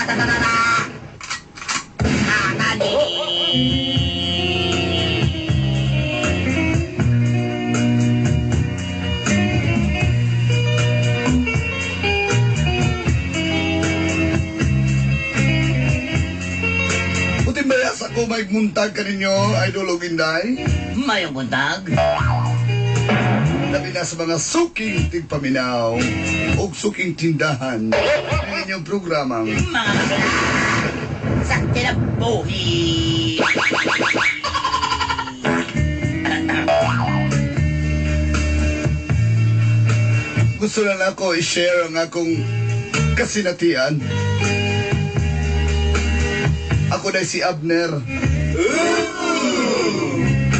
Ta ta ta ta. Ah, tani. Puti ba sa ko may muntag kaninyo, Idol og Inday? Mayong buntag. Labi na sa mga suking tigpaminaw o suking tindahan ng inyong programang Mga kasula sa kinabuhi. Gusto na lang ako i-share ang akong kasinatian. Ako na si Abner.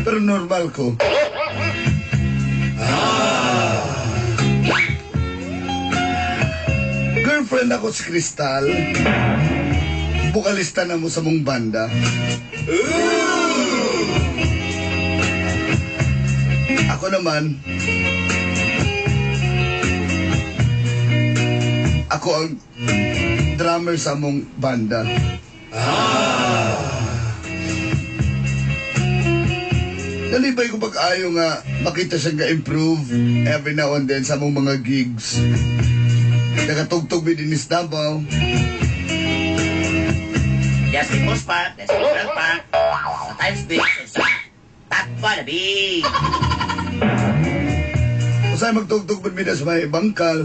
Pero normal ko. Girlfriend ako si Crystal. Bukalista na mo sa mong banda. Ako naman, ako ang drummer sa mong banda. Nalibay ko pag-ayo nga makita siyang ga-improve every now and then sa mong mga gigs. Nakatugtog mi din sa Davao. Yes, People's Park, yes, Central Park, sa Times Beach, sa Tatwa na Beach. Usay magtugtog man mi na sa may bangkal.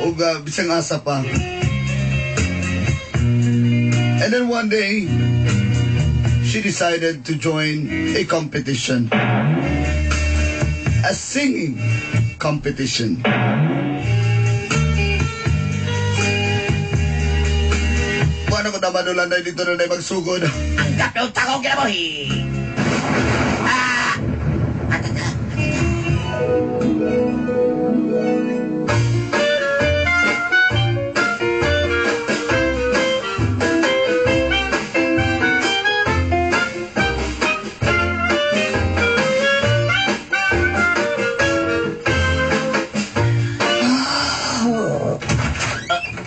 O bisang asa pa. And then one day, she decided to join a competition. A singing competition. Paano ko naman ulan na dito na magsugod? Ang kapyaw takong kinabuhi. Ah! Atata.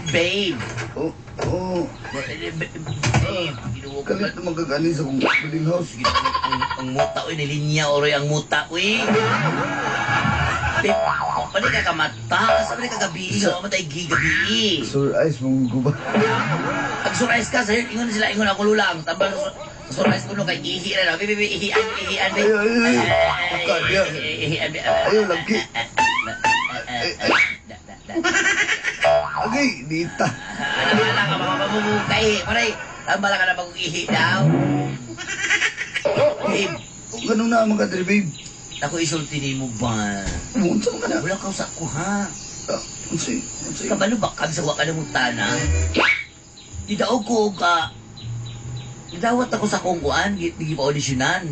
Babe. Oh. Babe, ginoo ko. Kalit naman kagani sa kong boarding house. Ang muta, uy, nilinya, oroy, ang muta, uy. Babe, pwede ka kamata, sabi ka gabi, sa matay gabi. Sur ice mong guba. Pag surprise ka, sa'yo, ingon sila, ingon ako lulang. Tambal sa surprise ko no, kay ihi na lang. Babe, babe, ihian, ihian, babe. Ay, ay, ay. Ihian, babe. Ayaw, lagi. Ay, ay. Da, da, da. Agay, dita. Ano ba lang, mga mamumukay. Paray, tambal ka na mag-ihi daw. Babe, Ganun na mga kadri, babe. Ako isulti ni mo ba? Unsa man ka na? Wala ka sa ko, ha? Ah, unsay, unsay. Kabalo ba kami sa waka ng mutana? Didaog ko ka. Gidawat ako sa kong kuan, gi pa-auditionan.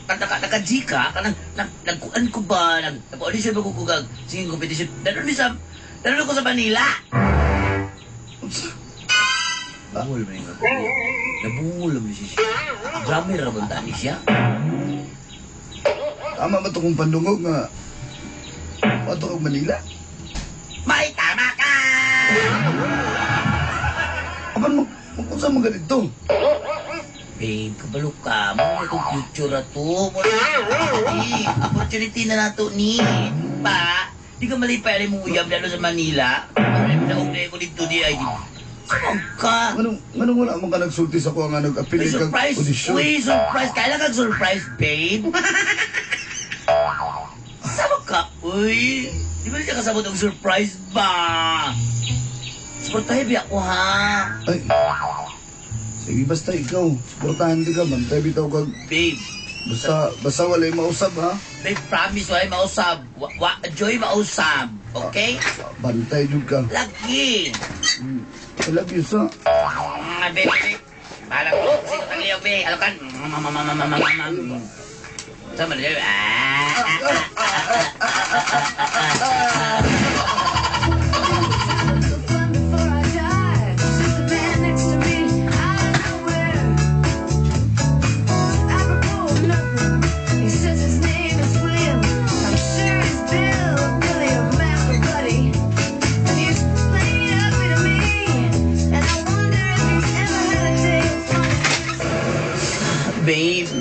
Naka naka G ka, kanang nag nagkuan ko ba, nag nag-audition ba ko kag singing competition. Dalon ko sa Manila. Unsa? Nabungol man nga. Nabungol man siya. Drummer ra ba tani siya? Tama ba ito kong pandungog nga Pato kang Manila? May tama ka! Apan mo, kung saan mo ganito? Babe, kabalo ka. Mo na itong future na to. Mo na opportunity. Opportunity na nato ni. Pa, di ka malipay alam mo uyab lalo sa Manila. Naog na ko dito di ay. Sumag ka. Anong wala mo ka nagsulti sa kuha nga May nag-appeal kag surprise. audition? Uy, surprise. Kailan kang surprise, babe? Sama ka. Uy, di ba siya kasabot og surprise ba? Suportahe biya ko, ha? Ay, sige, basta ikaw. Suportahan di ka, bantay bitaw kag. Babe, Basta walay mausab, ha? Babe, promise, walay mausab. Wa, joy mausab. Okay? Bantay jud ka. Lagi. I love you, sa. Babe, babe. Bahala ko. Sige, pagliyaw, babe. Alokan. Sama na. Ah, ah, ah, ah, ah, ah. Fun before I die. Says the man next to me out of nowhere. Apropos of nothing, he says his name is William. I'm sure he's Bill, Billy, or Mac or Buddy.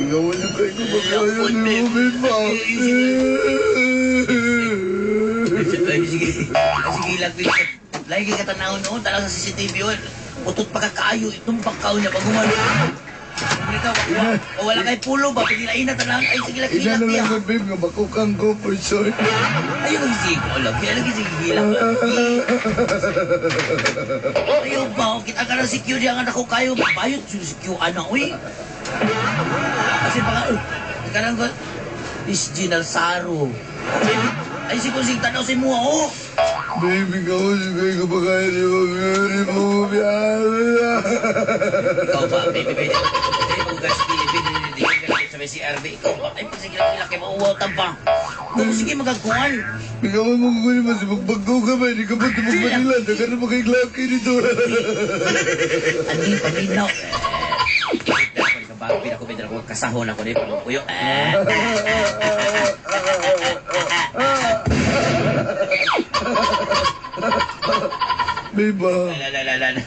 Mingawan yung kayo ko pagkaya ni Ruben ba? Ay, sige. Sige lang, lagi ka tanaw noon, tanaw sa CCTV yun. Utot pa ka kaayo, itong bakaw niya pag gumano. O wala kay pulo ba? Pag na tanaw, ay sige lang, Ina hilak na niya. lang ko, babe, nga bakukang ko for sure. Ayaw ang sige ko, alam. Kaya lagi sige hilak. Ayaw ba? Kita ka na si Q diya nga nako kayo. Bayot si Q, ana, uy. Kasi baka, karang ko, is Ginal Saro. Ay, si Kusing tanaw si Mua, oh. Babe, mingawan yung kayo ko pagkaya ni Ruben. Ikaw ba, baby, baby? Ay, pag baby, sa may CRB, ikaw ba? Ay, sige lang, laki, mauwaw tampa. Kung sige, magagkuhan. Mingawan mo ko ni masibag-bago ka ba? Hindi ka ba tumag Manila? Dagan na ba kay Lucky nito? Ani, paminaw. Bago pinakubid ako, kasahon ako ni Pangpuyo. Babe, ah. La, la, la, la, la.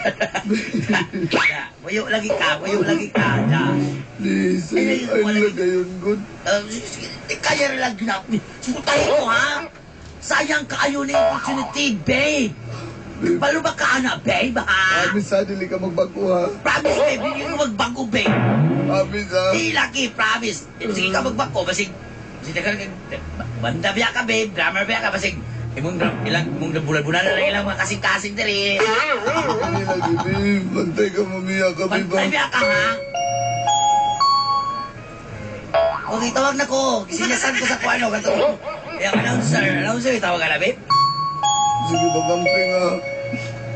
Puyo lagi ka, puyo lagi ka. Da. Please, ay, ay lagayon ko. Di kaya rin lang ginap. Sutahin ko, ha? Sayang kaayo na yung opportunity, babe. Babe, Balo ba ka na, babe, ha? promise ha, dili ka magbago ha. Promise, babe, hindi ko magbago, babe. Promise ha. Di laki, promise. Sige ka magbago, basig. Sige ka, banda biya ka, babe. Drummer biya ka, basig. Imong drum, ilang, imong bulan-bulan na lang ilang mga kasing-kasing diri. Hindi lagi, babe. Bantay ka, mamiya ka, babe. Bantay biya ka, ha? Okay, tawag na ko. Sinasan ko sa kuano. Kato. Yung announcer, announcer, tawag ka na, babe. Sige, pagamping ha.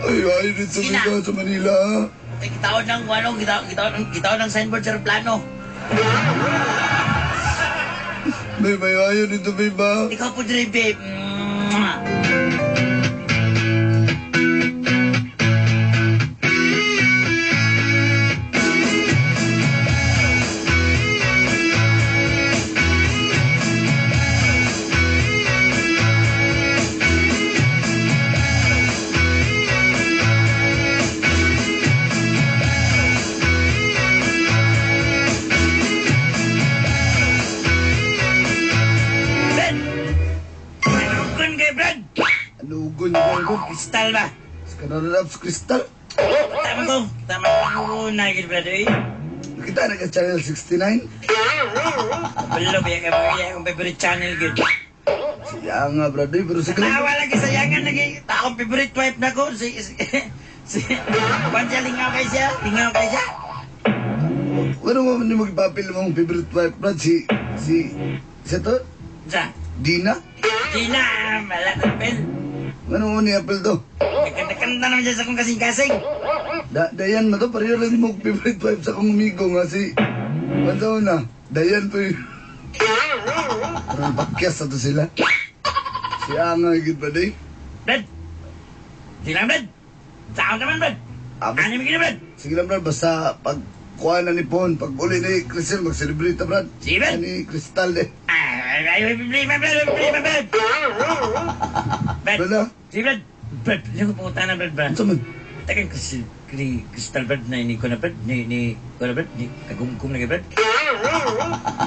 Ay, ay, dito sa Sige na. Manila, sa Manila ha. Ay, kitawad ng, ano, kitawad ng signboard sa plano. Babe, ay, ayaw dito, babe ha. Ikaw po diri, babe. Mwah. Brad! Anugon kay Brad! Anugon yung ko. Kristal ba? Sa Canada Crystal. Tama ko. Tama ko na gid Brad eh. Kita na ka Channel 69. Kabalo ba yung akong favorite channel gid. Siya nga, brother. Pero sige lang. Tawa lagi sayangan lagi. Akong favorite wife na ko si si si Kwan siya lingaw kay siya, lingaw kay siya. Ano mo ni magpapil mong favorite wife, brad? Si to? Sa Dina? Gina, malatapel. Ano mo ni Apple to? Nagkanta-kanta naman siya sa akong kasing-kasing. Dayan mo to, pareho lang mo favorite wife sa akong amigo nga si... Ano na? Dayan to yun. Parang pakyas na to sila. Siya nga, higit ba day? Brad! Sige lang, Brad! Saan naman, Brad? Abos. Ano yung Brad? Sige lang, brad, basta pag kuha na ni Pon, pag uli ni Crisel, mag-celebrate ta, brad. Sige, brad. Ni Crystal, eh. Ay, ay, ay, problema, Brad, problema, Brad! Brad, Brad, ah. sige, Brad. Brad, hindi ko pumunta na, Brad, ba? Ano man? Tagang kasi, kini Crystal, Brad, na ini ko na, Brad, ni, ko na, Brad, ni, kagumgum na kay Brad.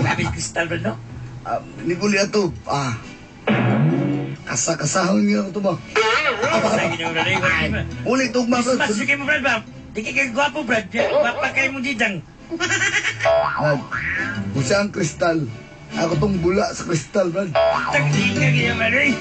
Grabe, Crystal, Brad, no? Ah, ni Guli ato, ah. Kasa-kasahon niya ako to ba? Sa ginawa, Brad, ay, Brad. Uli, tugma, brad. Christmas, sige mo, Brad, ba? Di kay gwapo, Brad. Gwapa kayo mo didang. Brad, kung siya ang kristal, ako tong bula sa kristal, brad. Tagdi ka, ginawa, Brad, ay.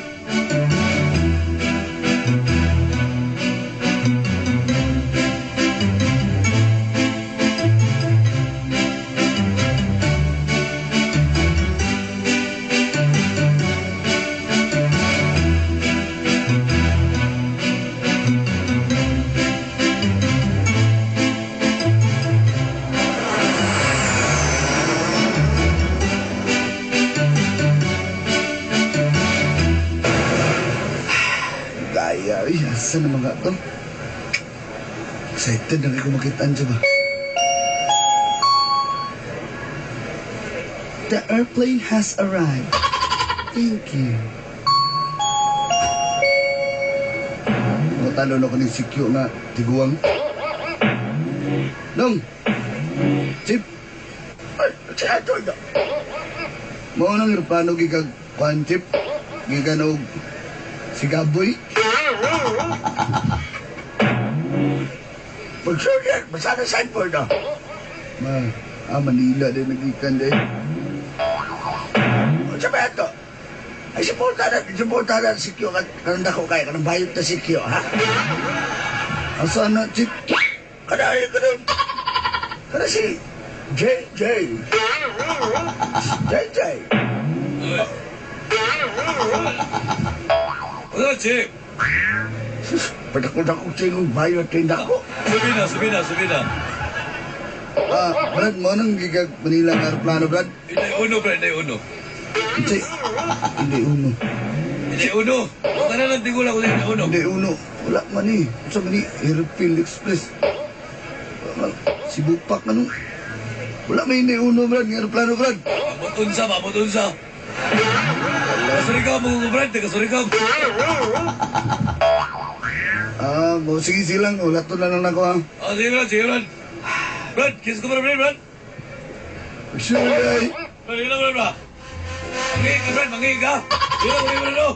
Gaya, ay, asa na mga to? Excited na kayo kumakitaan siya ba? The airplane has arrived. Thank you. Matalo na ko ng sikyo nga tiguang. Nong! Chip! Ay, Sa ato na. Mao nang eroplano gikag kuan, Chip. Gikan og si Gaboy. Pagsulit, basta na signboard na. Ma, Manila din nagikan din. Sa ba ito? Ay, suporta na si Kyo. Kanang dako kayo, kanang bayot na si Kyo, ha? Asa na, Chip? Kana, ay, kana, kana si JJ. JJ. Ano, Chip? Sus, padako-dako singong bayot yung dako. Sabi na, sabi na, sabi na. Brad, mao nang gikag Manila nga eroplano, Brad. Hindi uno, bro, hindi uno. Hindi. Hindi uno. Hindi uno. Huwag ka na lang tingula kung hindi uno. Hindi uno. Wala man eh. Sa man eh, Airfield Express. Cebu Pac ano. Wala may hindi uno, Brad. Nga aeroplano, Brad. Abot unsa, abot unsa. Kasurigam, mga brad, kasurigam. Mo sige silang. Wala to na lang ako, ha. Sige, Brad, sige, Brad. Brad, kiss ko, Brad, Brad. Sure, ay. Brad, yun lang, Brad, Brad. Mangi ka, Brad, mangi ka. Yun lang, mangi, Brad, oh.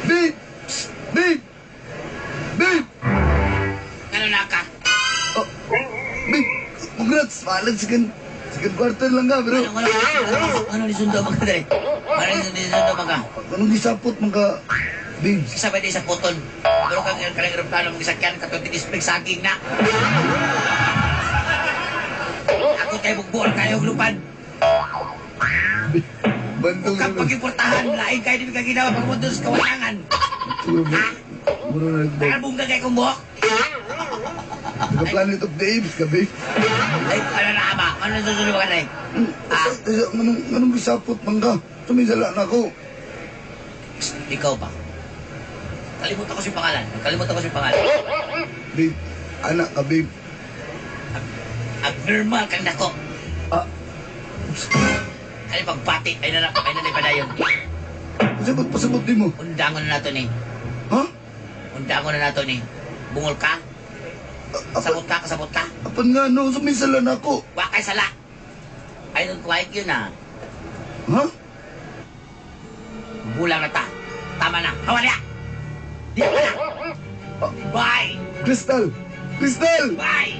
Babe! Psst! Babe! Babe! Ano na ka? Oh, babe! Congrats! Malag, second quarter lang ka, pero Ano ni sundo mga dre? Ano ni sundo mga? Anong gisapot mga babe? Kasabay din sa puton. Pero kang kanang eroplano mga sakyan katong tinisplay saging na. Ako kay bugbuol kayo lupad. Bandong Kang pag-importahan, lain kayo di ka ginawa pag mo sa kawalangan. Mura na nagbo. Nakalbungga kay kong buhok. Taga Planet of the Apes ka, babe. Ay, ano na ba? Ano na susunod ka dre? Ah. Anong gisapot man ka? Tumisala na ako. Psst, ikaw ba? Kalimutan ko si pangalan. Kalimutan ko si pangalan. Babe, anak ka, babe. Abnormal kang dako. Ah, Ay, pagbati. Ay na na, ay na na padayon. pasabot, pasabot di mo. Undangon na nato ni. Ha? Undangon na nato ni. Bungol ka? Apan, Kasabot ka, kasabot ka. apan nga, no? Sumisala na ako. Wa kay sala. I don't like you na. Ha? Bulang na ta. Tama na. Hawa niya. Di ka na. Bye! Crystal! Crystal! Bye!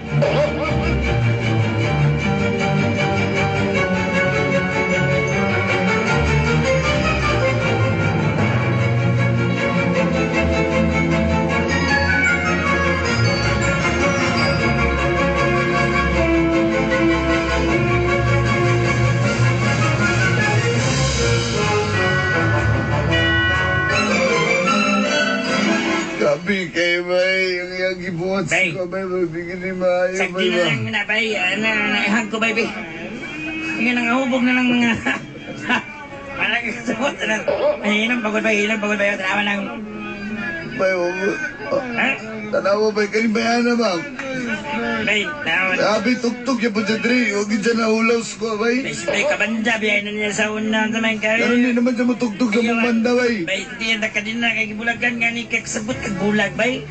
Grabe kay bay, ang iyang gibuhat sa Bay. ko, bay, bigyan ni maayo, Sagdi bay na ba? lang na, bay. Na, naihag ko, baby. Nga nang hubog na lang mga... Parang kasabot na lang. Mahinang pagod ba? Hinang pagod ba? Tanawa lang. Bay, oh, oh, Ha? tanawa bay, kanin bayana ba? Bay, tanawa. Grabe, tugtog yung po dyan, Dre. Huwag yun dyan nahulaw sa ko, bay. Bay, siyempre, kabanda. Biyahe na niya sa una. Sa mga Pero hindi naman siya matugtog sa mong banda, bay. Bay, hindi yan nakadin na. Kay gibulagan nga ni kagsabot kag bulag, bay.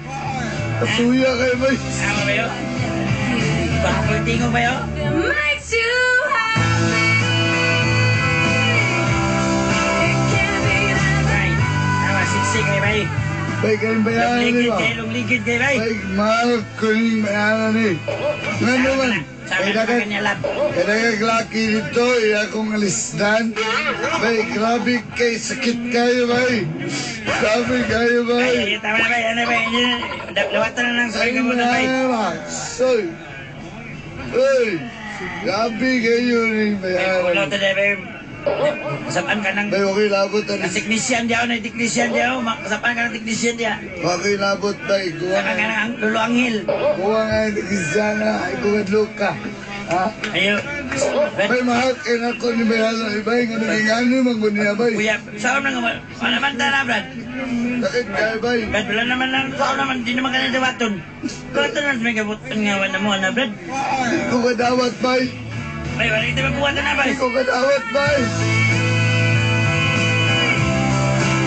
Kasuya kayo, bay. Tama ba yun? Baka pagtingo ba yun? It makes you happy. It can't be that Bay, tama, siksik kay bay. Bay, kanin bayana ni Lungligid ba? kay, lungligid kay bay. Bay, mahal ko yung bayana ni. Nga naman, Sama kay na dagat, kanya lab. kay dagat laki dito, iya akong alisdan. Bay, grabe kay sakit kayo, bay. Grabe kayo, bay. Ay, ay, tama na bay, ano bay, lawatan na lang sa Ay, kanya bay. Soy. Uy, grabe kayo ni Bay, ulo bayaran. to bay. Kasapaan ka ng Bay, okay labot ng ani. technician diya, na technician diya, kasapaan ka ng technician diya. Okay labot bay. Kuha Saka ka nga. ng Lolo Anghel. Kuha nga ni Kristiyana. Ay, kuha luka. Ha? Ayo. Brad, Bay, mahakin ako ni Bayano. Ibay, nga nagingani man ko niya, bay. kuya, saan na nga? Wala man tara, Brad. Sakit kayo, bay. Brad, wala naman lang. Saan naman, di naman ka nadawaton. Dawaton lang sa may kabutan nga, wala mo, ana, Brad. Di ko kadawat, bay. Bay, wala kita mabuhatan na, bay. Di ko kadawat, bay.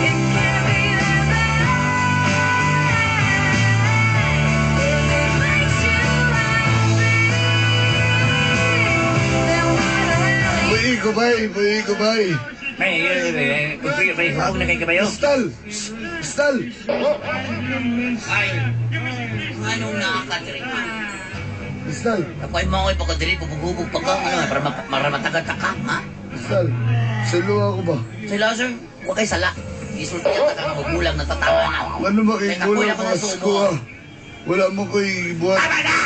It can't be that bad. If it makes you happy, then why the hell are you? Buhi ko, bay. Buhi ko, bay. Bay, ay, bay, bay, bay, bay, hubog na kay kabayo. Stal! Stal! Ay, anong nakakadiri? Stal! Ako ay mga ko'y pagkadiri, bubog-hubog pa ka, ano, para, para matagal ka ka, ha? Stal! Silo ako ba? Sila, sir, huwag kay sala. Isulti ka ka magulang, natatawa na. Ano ba kay Teka, kulang kuya ko na mga subo. asko, ah? Wala mo ko'y buhat. Tama na!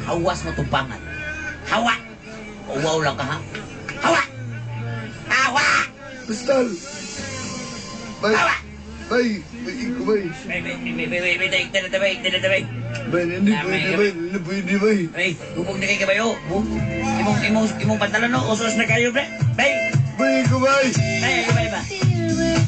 Hawas mo tumpangan. Hawa! Uwaw lang ka, ha? Hawa! Hawa! Stal! Bay! Bay! Bay, ko, bay. Bay, bay, bay, bay, bay, bay, bay, bay, bay, bay, bay, Bay, hindi pwede, bay. Hindi pwede, bay. bay, hubog na kay kabayo. Imong, imong, imong pantalon, no? Usos na kayo, bre. Bay! Bay ko, bay. Bay, bay, bay. Here